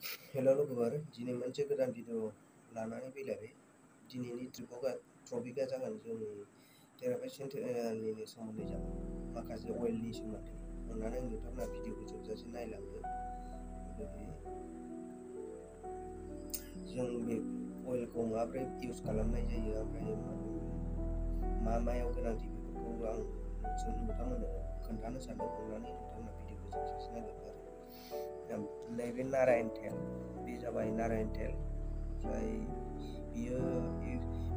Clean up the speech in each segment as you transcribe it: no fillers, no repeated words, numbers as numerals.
हेल' लोगोफोर, दिनै मोनसे गोदान भिडिअ लानानै फैलायबाय। दिनैनि टपिकआ जागोन जोंनि थेरापि सेन्टारनिनो सोमोन्दै जागोन, माखासे अइलनि सोमोन्दै। अननानै नोंथांमोना भिडिअखौ जोबजासिम नायलांदो। जों बे अइलखौ माबोरै इउज खालामनाय जायो, ओमफ्राय मायाव गोनांथि, बेफोरखौ आं नोंथांमोननो खोन्थानो सानदों। अननानै नोंथांमोना भिडिअखौ जोबजासिम नायलांदो आरो नैबे नारायण तेल, बे जाबाय नारायण तेल। ओमफ्राय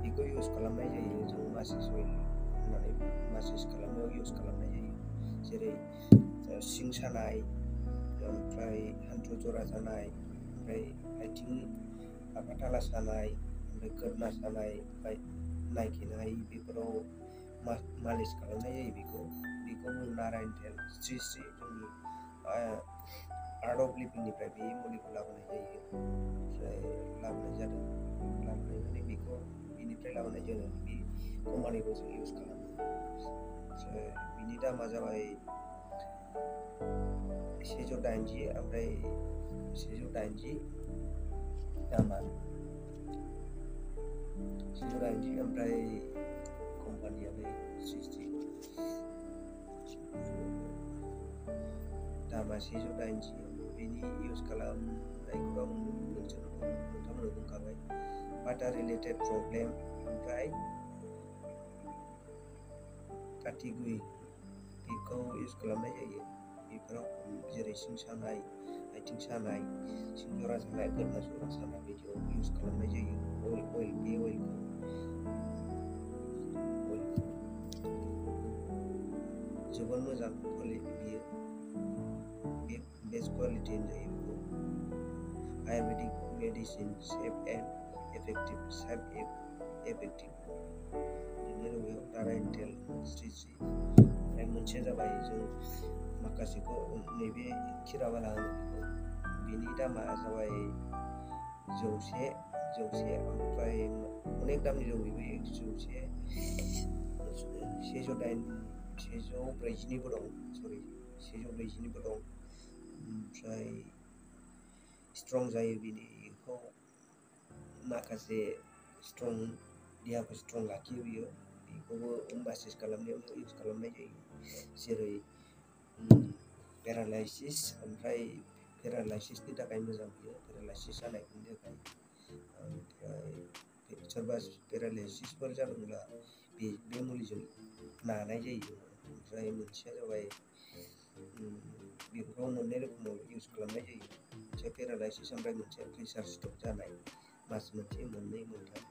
बेखौ इउज खालामनाय जायो जों मासाज अइल होननानै मासाज खालामनायाव इउज खालामनाय जायो। जेरै सिं सानाय, ओमफ्राय हान्थु जरा सानाय, ओमफ्राय आथिं आफाथाला सानाय, ओमफ्राय गोदना सानाय, ओमफ्राय नायखेनाय, बेफोराव मालिस खालामनाय जायो। बेखौ नारायण तेल स्रि जोंनि आर्ट अफ लिभिंनिफ्राय बे मुलिखौ लाबोनाय जायो। ओमफ्राय लाबोनानै बेखौ बेनिफ्राय लाबोनाय जायो। बे कम्पानिखौ जों इउज खालामो। ओमफ्राय बिनि दामा जाबाय 180, ओमफ्राय 180 दामा 180, ओमफ्राय कम्पानियानो 60, दामा 180। बेनि इउज खालामनायखौ आं नोंथांमोननो बुंखाबाय। वाटार रिलेटेड प्रब्लेम, ओमफ्राय काटिगुइ, बेखौ इउज खालामनाय जायो। बेफोराव जेरै सिं सानाय, आथिं सानाय, सिं जरा सानाय, गोदना जरा सानाय, बिदियाव इउज खालामनाय जायो। बे अइलखौ जोबोर मोजां बियो, बेस्ट क्वालिटि होनजायो बेखौ। Ayurvedic medicine, safe and effective. बिदिनो बेयाव नारायण तेल स्रि। ओमफ्राय मोनसेया जाबाय जों माखासेखौ नैबे खिराबाला होनो बेखौ। बिनि दामा जाबाय 100, ओमफ्राय अनेक दामनि दं बेबो। 140निबो दं, 140निबो दं। ओमफ्राय स्ट्रं जायो बेखौ, माखासे देहाखौ स्ट्रं लाखियो बियो। बेखौबो मासाज खालामनायाव इउज खालामनाय जायो। जेरै पेरालाइसिस, ओमफ्राय पेरालाइसिसनि थाखाय मोजां बियो, पेरालाइसिस जानायफोरनि थाखाय। ओमफ्राय सोरबा पेरालाइसिसफोर जादोंब्ला बे मुलिजों नानाय जायो। ओमफ्राय मोनसेया जाबाय बेफोरखौ मोननै रोखोमाव इउज खालामनाय जायो। मोनसेया पेरालाइसिस, ओमफ्राय मोनसेया प्रेसार स्ट्रक जानाय, मास मोनसे, मोननै, मोनथाम,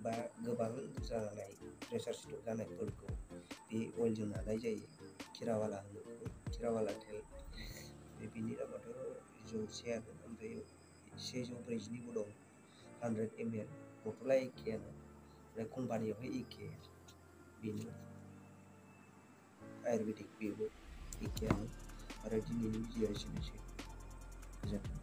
बा गोबां जानाय प्रेसार स्ट्रक जानायफोरखौ बे अइलजों नानाय जायो। खिराबाला होनो बेखौ, खिराबाला तेल। बिनि दामाथ' 100आनो, ओमफ्राय 140निबो दं, 100 ml। बथला एखेयानो, ओमफ्राय कम्पानियावहाय एखे। बेनो आयुर्वेदिक, बेबो एखेयानो। आरो दिनैनि भिडिअ'आ एसेनोसै। गोजोन्थों।